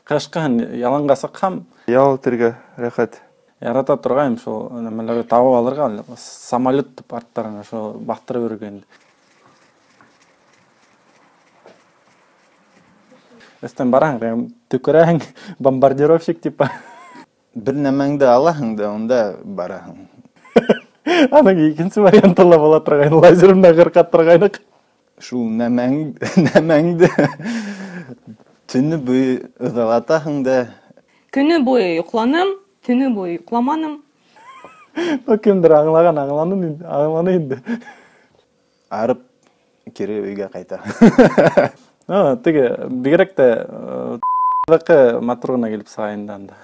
Ҡышҡыһын яланға сыҡһам, ял итергә рәхәт. Ярата торғайым шул нәмәләрҙе табып алырға, самолет тип арттарына шул баҫтырып йөрөгән. Өҫтән бараһың, төкөрәһең, бомбардировщик типа. Бер нәмәңде алаһың да, унда бараһың. Аның икенсе варианты ла була торғайны, лазер менән ҡырҡа торғайныҡ. Шул нәмәңде төнө буйы ыҙалатаһың да. Көнө буйы йоҡланым, төнө буйы йоҡламаным. Кемдер аңлаған, аңланы инде. Арып кире өйгә ҡайта. Теге бигерәк тә матур ғына килеп сыға инде анда.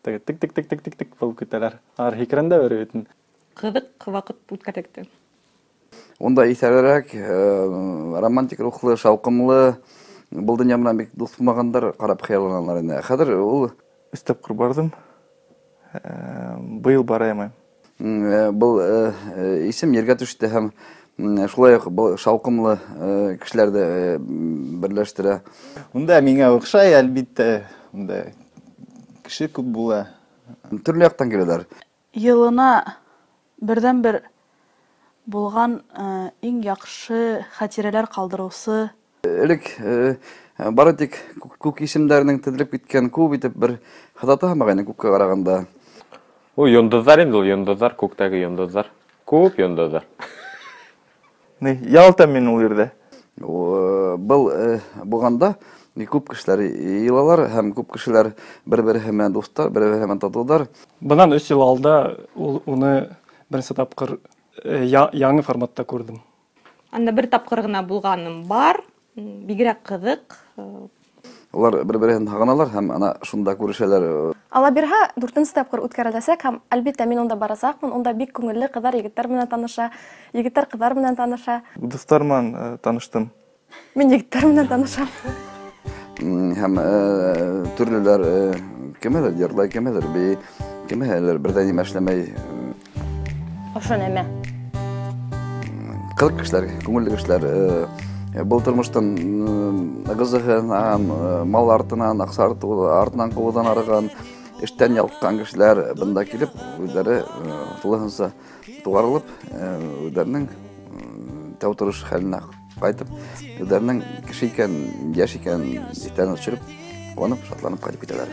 Теге тик-тик-тик-тик-тик булып китәләр. Алар һикерәндә бер бит. Ҡыҙыҡ ваҡыт үткәрҙек. Унда иҫәрерәк, романтик рухлы, шауҡымлы, был донъя менән бик дуҫ булмағандар ҡарап хыялланалар ине. Хәҙер ул өс тапҡыр барҙым. Быйыл бара алмайым. Был исем ергә төштө һәм шулай уҡ был шауҡымлы кешеләрҙе берләштерә. Унда миңә оҡшай, әлбиттә, унда кеше күп була. Төрлө яҡтан киләләр. Йылына берҙән-бер булған иң яҡшы хәтирәләр ҡалдырыусы. Элек бары тик күк исемдәренең теҙелеп киткән күп итеп бер һыҙаты һамағайны күккә ҡарағанда. Ул йондоҙҙар инде, ул йондоҙҙар, күктәге йондоҙҙар. Күп йондоҙҙар. Ни, ял итәм мин ул ерҙә. Был булғанда күп кешеләр йыйылалар һәм күп кешеләр бер-береһе менән дуҫтар, бер-береһе менән татыуҙар. Бынан 3 йыл алда ул уны беренсе тапҡыр яңы форматта күрҙем. Анда бер тапҡыр ғына булғаным бар, бигерәк ҡыҙыҡ. Улар бер-береһен һағыналар һәм ана шунда күрешәләр. Алла бирһә, 4-нсе тапҡыр үткәреләсәк һәм әлбиттә мин унда барасаҡмын. Унда бик күңелле ҡыҙҙар егеттәр менән таныша, егеттәр ҡыҙҙар менән таныша. Дуҫтар менән таныштым. Мин егеттәр менән танышам. Һәм төрлөләр, кемәлер йырлай, кемәлер бейей, кемәлер бер дә нимә эшләмәй. Ошо нәмә. Ҡыҙыҡ кешеләр, күңелле кешеләр. Был тормоштан ығыҙығынан, мал артынан, аҡса артынан ҡыуыуҙан арыған, эштән ялҡҡан кешеләр бында килеп, үҙҙәре тулыһынса туғарылып, үҙҙәренең тәү торош хәленә ҡайтып, үҙҙәренең кеше икән, йәш икән иҫтәренә төшөрөп, ҡыуанып, шатланып ҡайтып китәләр.